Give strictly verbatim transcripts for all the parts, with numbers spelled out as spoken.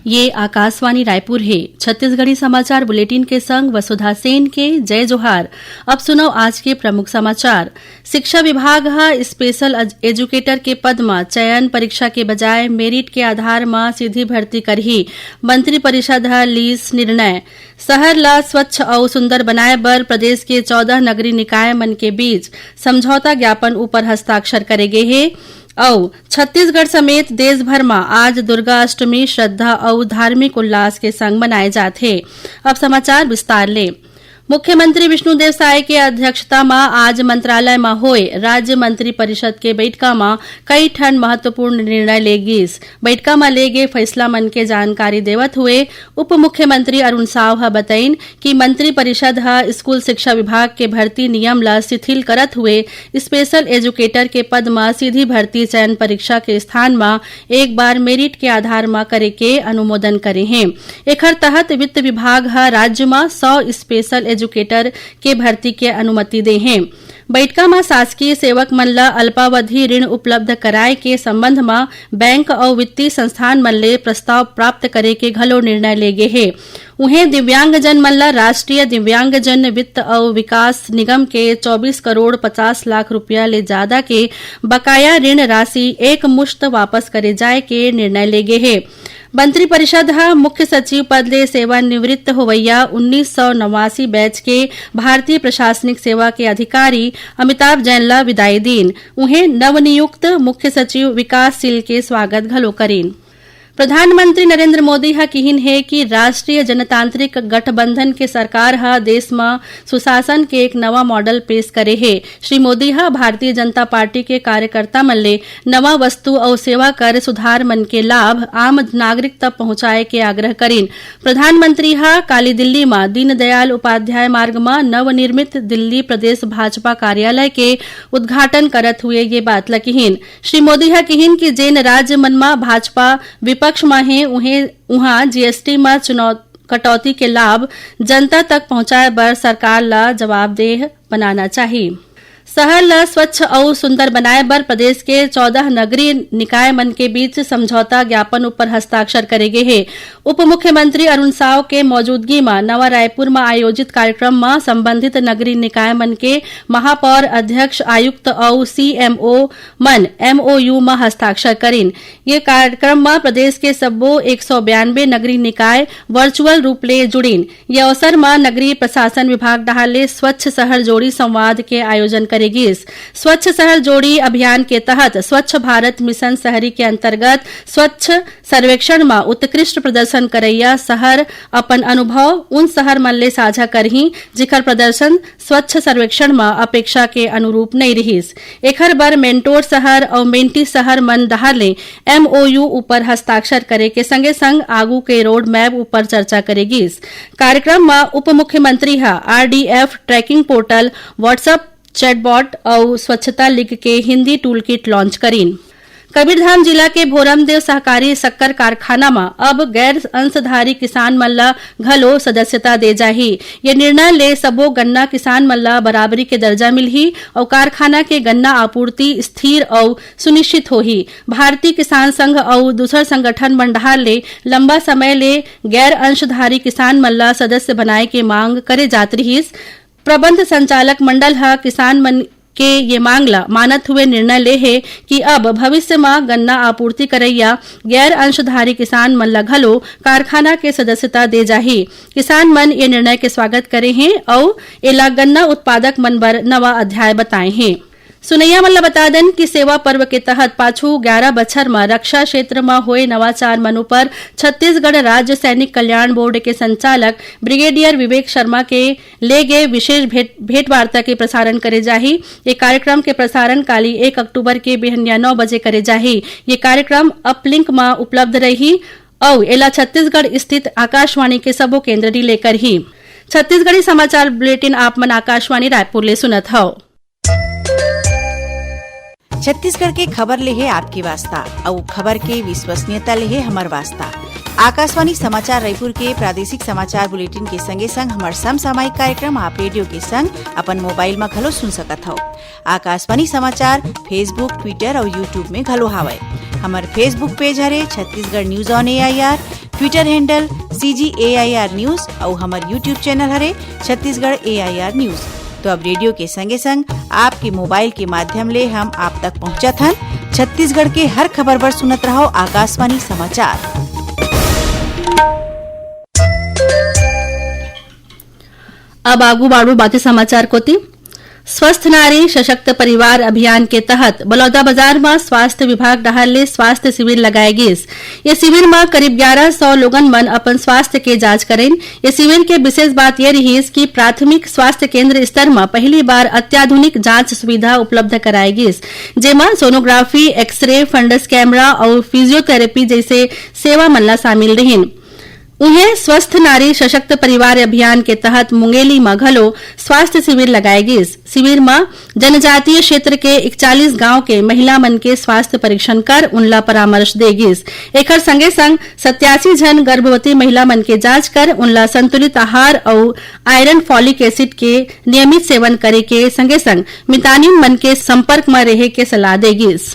ये आकाशवाणी रायपुर हे। छत्तीसगढ़ी समाचार बुलेटिन के संग वसुधा सेन के जय जोहार। अब सुनव आज के प्रमुख समाचार। शिक्षा विभाग ह स्पेशल एज-, एजुकेटर के पद म चयन परीक्षा के बजाय मेरिट के आधार म सीधी भर्ती करही, मंत्रिपरिषद ह लीस निर्णय। शहर ल स्वच्छ अउ सुंदर बनाए बर प्रदेश के चौदह नगरीय निकाय मन के बीच समझौता ज्ञापन ऊपर हस्ताक्षर करे गे हे। अउ छत्तीसगढ़ समेत देश भर म आज दुर्गा अष्टमी श्रद्धा अउ धार्मिक उल्लास के संग मनाए जात हे। अब समाचार विस्तार ले। मुख्यमंत्री विष्णुदेव साय के अध्यक्षता म आज मंत्रालय म होए राज्य मंत्री परिषद के बइठका म कई ठन महत्वपूर्ण निर्णय ले गिस। बइठका म ले गे फैसला मन के जानकारी देवत हुए उप मुख्यमंत्री अरुण साव ह बतइन कि मंत्री परिषद ह स्कूल शिक्षा विभाग के भर्ती नियम ल शिथिल करत हुए स्पेशल एजुकेटर के पद म सीधी भर्ती चयन परीक्षा के स्थान म एक बार मेरिट के आधार म करे के अनुमोदन करे हे। एखर तहत वित्त विभाग ह राज्य म सौ स्पेशल एजुकेटर के भर्ती के अनुमति दे हे। बइठका म शासकीय सेवक मन ल अल्पावधि ऋण उपलब्ध कराए के संबंध म बैंक अउ वित्तीय संस्थान मन ले प्रस्ताव प्राप्त करे के घलो निर्णय ले गे हे। उहें, दिव्यांगजन मन ल राष्ट्रीय दिव्यांगजन वित्त अउ विकास निगम के चौबीस करोड़ पचास लाख रुपया ले जादा के बकाया ऋण राशि एक मुश्त वापस करे जाए के निर्णय ले गे हे। मंत्रिपरिषद ह मुख्य सचिव पद ले सेवानिवृत्त होवइया उन्नीस सौ नवासी बैच के भारतीय प्रशासनिक सेवा के अधिकारी अमिताभ जैन ल विदाई दीन। उहें, नवनियुक्त मुख्य सचिव विकासशील के स्वागत घलो करीन। प्रधानमंत्री नरेंद्र मोदी ह किहिन हे कि राष्ट्रीय जनतांत्रिक गठबंधन के सरकार ह देश म सुशासन के एक नवा मॉडल पेश करे हे। श्री मोदी ह भारतीय जनता पार्टी के कार्यकर्ता मन ले नवा वस्तु अउ सेवा कर सुधार मन के लाभ आम नागरिक तक पहुंचाए के आग्रह करीन। प्रधानमंत्री ह काली दिल्ली म दीनदयाल उपाध्याय मार्ग म नवनिर्मित दिल्ली प्रदेश भाजपा कार्यालय के उद्घाटन करत हुए ये बात ल किहिन। श्री मोदी ह किहिन कि जेन राज्य मन म भाजपा विपक्ष म हे, उहें, उहां जीएसटी म चुनौ-, कटौती के लाभ जनता तक पहुंचाए बर सरकार ल जवाबदेह बनाना चाही। शहर ल स्वच्छ अउ सुंदर बनाए बर प्रदेश के चौदह नगरीय निकाय मन के बीच समझौता ज्ञापन ऊपर हस्ताक्षर करे गे हे। उप मुख्यमंत्री अरुण साव के मौजूदगी म नवा रायपुर म आयोजित कार्यक्रम म संबंधित नगरीय निकाय मन के महापौर, अध्यक्ष, आयुक्त अउ सीएमओ मन एमओयू म हस्ताक्षर करिन। ये कार्यक्रम म प्रदेश के सब्बो एक सौ बयानबे नगरीय निकाय वर्चुअल रूप ले जुड़िन। ये अवसर म नगरीय प्रशासन विभाग डहार ले स्वच्छ शहर जोड़ी संवाद के आयोजन करे गिस। स्वच्छ शहर जोड़ी अभियान के तहत स्वच्छ भारत मिशन शहरी के अंतर्गत स्वच्छ सर्वेक्षण म उत्कृष्ट प्रदर्शन करैया शहर अपन अनुभव उन शहर मन ले साझा करही, जिखर प्रदर्शन स्वच्छ सर्वेक्षण म अपेक्षा के अनुरूप नइ रिहिस। एखर बर मेंटोर शहर अउ मेंटी शहर मन डहार ले एमओयू ऊपर हस्ताक्षर करे के संगे संग आगू के रोड मैप ऊपर चर्चा करे गिस। कार्यक्रम म उप मुख्यमंत्री ह RDF tracking portal, WhatsApp chatbot अउ स्वच्छता लिंक के हिंदी टूल किट लॉन्च करीन। कबीरधाम जिला के भोरमदेव सहकारी शक्कर कारखाना म अब गैर अंशधारी किसान मन ल घलो सदस्यता दे जाही। ये निर्णय ले सबो गन्ना किसान मन ल बराबरी के दर्जा मिलही अउ कारखाना के गन्ना आपूर्ति स्थिर अउ सुनिश्चित होही। भारतीय किसान संघ अउ दूसर संगठन मन डहार ले लंबा समय ले गैर अंशधारी किसान मन ल सदस्य बनाए के मांग करे जात रिहिस। प्रबंध संचालक मंडल ह किसान मन के ये मांग ल मानत हुए निर्णय ले हे कि अब भविष्य म गन्ना आपूर्ति करैया गैर अंशधारी किसान मन ल घलो कारखाना के सदस्यता दे जाही। किसान मन ये निर्णय के स्वागत करे हें अउ एला गन्ना उत्पादक मन बर नवा अध्याय बताए हें। सुनैया मन ल बता देन कि सेवा पर्व के तहत पाछू ग्यारह बछर म रक्षा क्षेत्र म होए नवाचार मन उपर छत्तीसगढ़ राज्य सैनिक कल्याण बोर्ड के संचालक ब्रिगेडियर विवेक शर्मा के ले गे विशेष भेंट, भेंटवार्ता के प्रसारण करे जाही। ये कार्यक्रम के प्रसारण काली एक अक्टूबर के बिहनिया नौ बजे करे जाही। ये कार्यक्रम अपलिंक म उपलब्ध रही अउ एला छत्तीसगढ़ स्थित आकाशवाणी के सबो केंद्र रिले करही। छत्तीसगढ़ी समाचार बुलेटिन आप मन आकाशवाणी रायपुर ले सुनत हव। छत्तीसगढ़ के खबर ले हे आपके वास्ता, अउ खबर के विश्वसनीयता ले हे हमर वास्ता। आकाशवाणी समाचार रायपुर के प्रादेशिक समाचार बुलेटिन के संगे संग हमर समसामयिक कार्यक्रम आप रेडियो के संग अपन मोबाइल म घलो सुन सकत हव। आकाशवाणी समाचार Facebook, Twitter अउ YouTube में घलो हावय। हमर Facebook पेज हरे Chhattisgarh news on AIR, Twitter handle CG AIR news अउ हमर YouTube चैनल हरे छत्तीसगढ़ एआईआर न्यूज। तो अब रेडियो के संगे संग आपके मोबाइल के माध्यम ले हम आप तक पहुंचत हन। छत्तीसगढ़ के हर खबर बर सुनत रहो आकाशवाणी समाचार। अब आगू बाढ़ू बातें समाचार कोती। स्वस्थ नारी सशक्त परिवार अभियान के तहत बलौदाबाजार म स्वास्थ्य विभाग डहार ले स्वास्थ्य शिविर लगाए गिस। ये शिविर म करीब ग्यारह सौ लोगन मन अपन स्वास्थ्य के जांच करेन। ये शिविर के विशेष बात ये रिहिस कि प्राथमिक स्वास्थ्य केंद्र स्तर म पहली बार अत्याधुनिक जांच सुविधा उपलब्ध कराए गिस, जेमा सोनोग्राफी, एक्सरे, फंडस कैमरा अउ फिजियोथेरेपी जैसे सेवा मन ला शामिल रिहिन। उहें, स्वस्थ नारी सशक्त परिवार अभियान के तहत मुंगेली म घलो स्वास्थ्य शिविर लगाए गिस। शिविर म जनजातीय क्षेत्र के इकतालीस गांव के महिला मन के स्वास्थ्य परीक्षण कर उनला परामर्श दे गिस। एखर संगे संग सत्यासी झन गर्भवती महिला मन के जांच कर उनला संतुलित आहार अउ आयरन, फॉलिक एसिड के नियमित सेवन करे के संगे संग मितानिन मन के संपर्क म रेहे के सलाह दे गिस।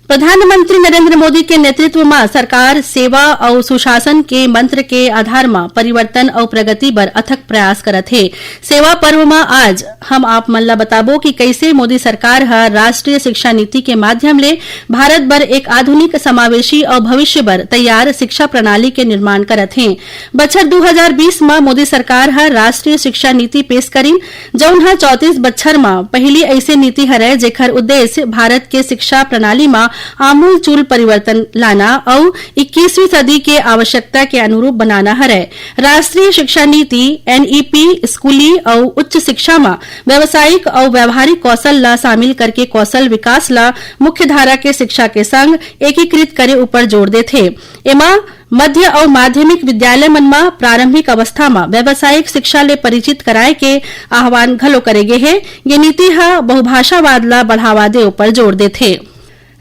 प्रधानमंत्री नरेंद्र मोदी के नेतृत्व म सरकार सेवा अउ सुशासन के मंत्र के आधार म परिवर्तन अउ प्रगति बर अथक प्रयास करत हे। सेवा पर्व म आज हम आप मन ल बताबो कि कइसे मोदी सरकार ह राष्ट्रीय शिक्षा नीति के माध्यम ले भारत बर एक आधुनिक, समावेशी अउ भविष्य बर तैयार शिक्षा प्रणाली के निर्माण करत हे। बछर दू हजार बीस म मोदी सरकार ह राष्ट्रीय शिक्षा नीति पेश करिन, जउन ह चौंतीस बछर म पहिली अइसे नीति हरय, जेखर उद्देश्य भारत के शिक्षा प्रणाली म आमूल चूल परिवर्तन लाना अउ इक्कीसवीं सदी के आवश्यकता के अनुरूप बनाना हरय। राष्ट्रीय शिक्षा नीति, एनईपी, स्कूली अउ उच्च शिक्षा म व्यावसायिक अउ व्यावहारिक कौशल ल शामिल करके कौशल विकास ल मुख्यधारा के शिक्षा के संग एकीकृत करे ऊपर जोर देथे। एमा मध्य अउ माध्यमिक विद्यालय मन म प्रारंभिक अवस्था म व्यावसायिक शिक्षा ले परिचित कराए के आह्वान घलो करे गे हे। ये नीति ह बहुभाषावाद ल बढ़ावा दे ऊपर जोर देथे।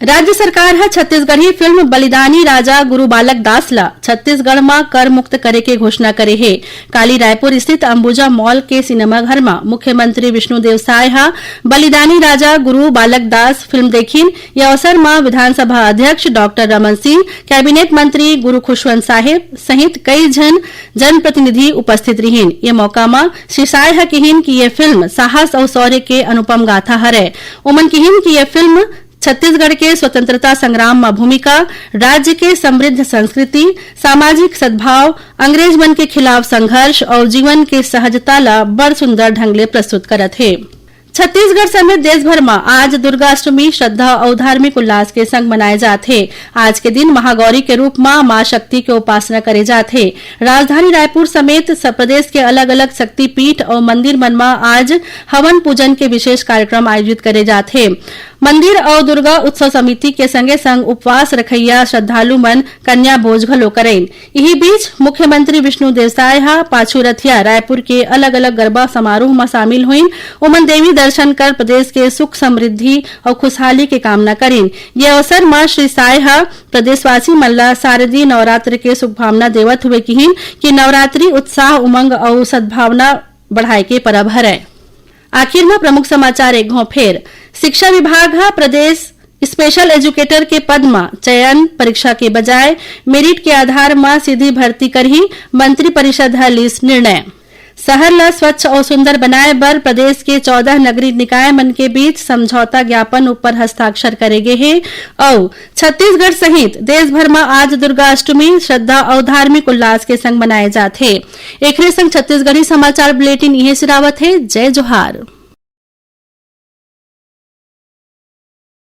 राज्य सरकार ह छत्तीसगढ़ी फिल्म बलिदानी राजा गुरु बालक दास ल छत्तीसगढ़ म कर मुक्त करे के घोषणा करे हे। काली रायपुर स्थित अंबुजा मॉल के सिनेमा घर म मुख्यमंत्री विष्णुदेव साय ह बलिदानी राजा गुरु बालक दास फिल्म देखिन। ये अवसर म विधानसभा अध्यक्ष डॉक्टर रमन सिंह, कैबिनेट मंत्री गुरु खुशवंत साहेब सहित कई झन जनप्रतिनिधि उपस्थित रिहिन। ये मौका म श्री साय ह किहिन कि ये फिल्म साहस अउ शौर्य के अनुपम गाथा हरय। ओमन किहिन कि ये फिल्म छत्तीसगढ़ के स्वतंत्रता संग्राम म भूमिका, राज्य के समृद्ध संस्कृति, सामाजिक सद्भाव, अंग्रेज मन के खिलाफ संघर्ष अउ जीवन के सहजता ल बड़ सुंदर ढंग ले प्रस्तुत करत हे। छत्तीसगढ़ समेत देश भर म आज दुर्गाष्टमी श्रद्धा अउ धार्मिक उल्लास के संग मनाए जात हे। आज के दिन महागौरी के रूप म मां शक्ति के उपासना करे जात हे। राजधानी रायपुर समेत स-, प्रदेश के अलग-अलग शक्तिपीठ अउ मंदिर मन म आज हवन पूजन के विशेष कार्यक्रम आयोजित करे जात हे। मंदिर अउ दुर्गा उत्सव समिति के संगे संग उपवास रखइया श्रद्धालु मन कन्या भोज घलो करेन। इही बीच मुख्यमंत्री विष्णुदेव साय ह पाछू रथिया रायपुर के अलग-अलग गरबा समारोह म शामिल होइन। ओमन देवी दर्शन कर प्रदेश के सुख समृद्धि अउ खुशहाली के कामना करेन। ये अवसर म श्री साय ह प्रदेशवासी मन ल शारदीय नवरात्र के शुभकामना देवत हुए किहिन कि नवरात्रि उत्साह, उमंग अउ सद्भावना बढ़ाए के परब हरय। आखिर म प्रमुख समाचार एक घौं फेर। शिक्षा विभाग ह प्रदेश स्पेशल एजुकेटर के पद म चयन परीक्षा के बजाय मेरिट के आधार म सीधी भर्ती करही, मंत्री परिषद ह लिस निर्णय। शहर ल स्वच्छ अउ सुंदर बनाए बर प्रदेश के चौदह नगरीय निकाय मन के बीच समझौता ज्ञापन ऊपर हस्ताक्षर करे गे हे अउ छत्तीसगढ़ सहित देश भर म आज दुर्गा अष्टमी श्रद्धा अउ धार्मिक उल्लास के संग मनाए जात हे। एखरे संग छत्तीसगढ़ी समाचार बुलेटिन इहें सिरावत हे। जय जोहार।